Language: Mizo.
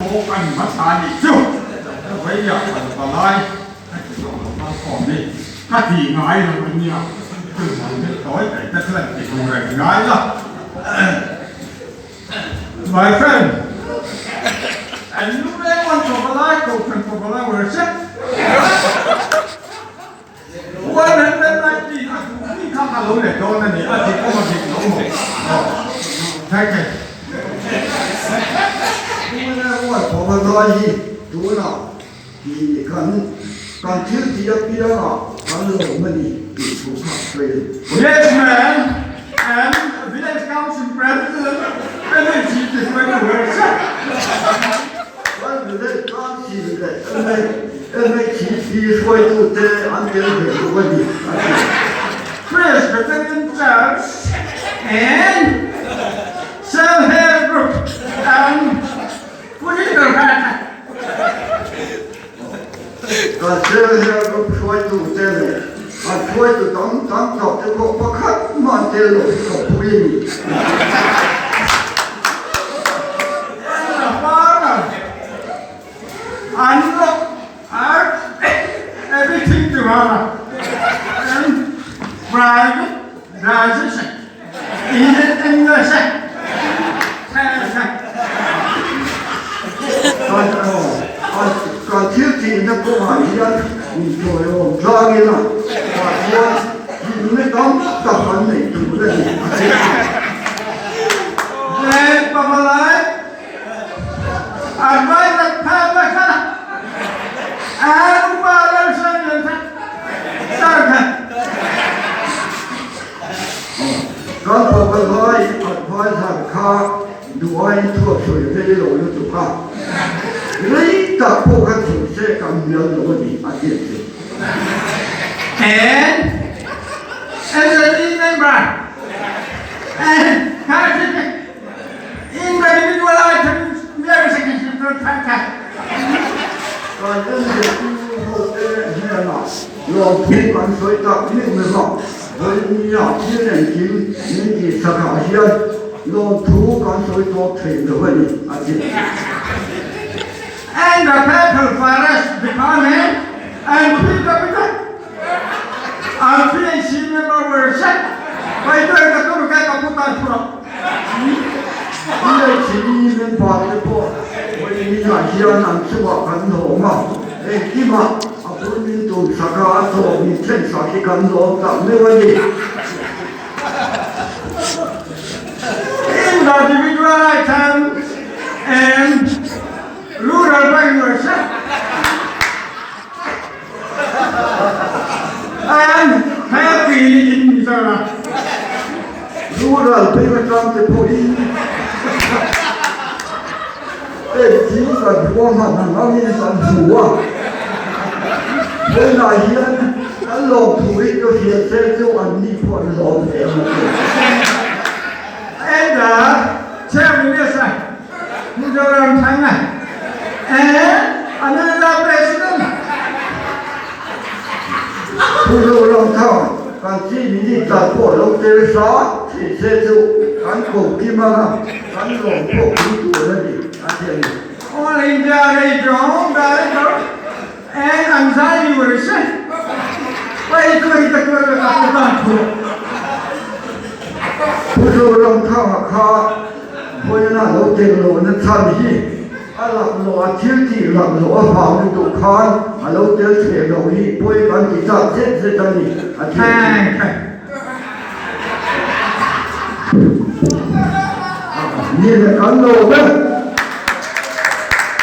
Aw kan hmasa a nih chu ka vei a kan palai ka ti tawh lo kal khawm i ka ti ngai lo a nia chuvang hi tawi tawi te chuan ti tur reng ngai la My friend an lu leng an tawh palai kohhran tawh palai wer se 119 a duh mi kha ka lo let dawn a ni a dik awm a dik lo maw aw thank you. Tunge rual thawm a ngai hi tunah tih kan kan thil tih apiangah kan lawm a ni tih thu kha a sawi a ni. Yes man and village council president NHC te hruai tu her se. Kan village council leh MHC hruaitute an tel ve bawk a ni a ti. Presbyterian Church and Self-Help Group and Political Party. Kan Self-Help Group hruaitute leh an hruaitu tam tam tak te pawh pakhat mah an tel loh hi ka pui a ni. An lo art everything to her and private decision in English. Kan thil tihna kawngah hian intawiawm tlang ila tah chuan hlimna tam tak an neih tur a ni a ti. Leng pavalai An vai rat phak mai kha an upa Lalsanglian kha tar kha. Kan fapa vai adviser kha duhaiin thuak sawi rei lo lutuk a, rei tak pawh kha chhun se kan hnial lo a ni a ti a che. And SLE member and Kan entirtu hote hnenah lawmthu kan sawi tak meuh meuh a, vawinia thil engkim min tihsakah hian lawmthu kan sawi tawp thei lo a ni, a ti. And the Papal Forest Department and PWD and PAC member were set by the PHE member te pawh vawiinah hian an chungah kan lawm a, engkimah a bul min tum sak a, a tawp min thlen sak hi kan lawm tak meuh a ni. In the individual items and rural valuation And happy in Mizoram. Rural phei atang te pawhin engkim kan huam a, hna ngangin kan hmu a. Vawiinah hian kan lawmthu hi ka hriat se chu an ni pawh an lawm hle ang a ti. And the Chief Minister Mizoram Thanga and another President. Pu Zoramthang, kan Chief Minister pawh lo tel sa thei se chu kan ko kim anga kan lawm pawh pui tur a ni, a ti a ni. All India Radio Director and Anzai University. Pai tuai ta tuai ta ta thu. Pu Zoramthanga kha vawiina lo tel lohna chhan hi a laklawh a thil tih laklawh a vang lutuk khan a lo tel theh loh hi pawi kan ti chak zet zet a ni, a ti a ti. Ni le kan lo vek.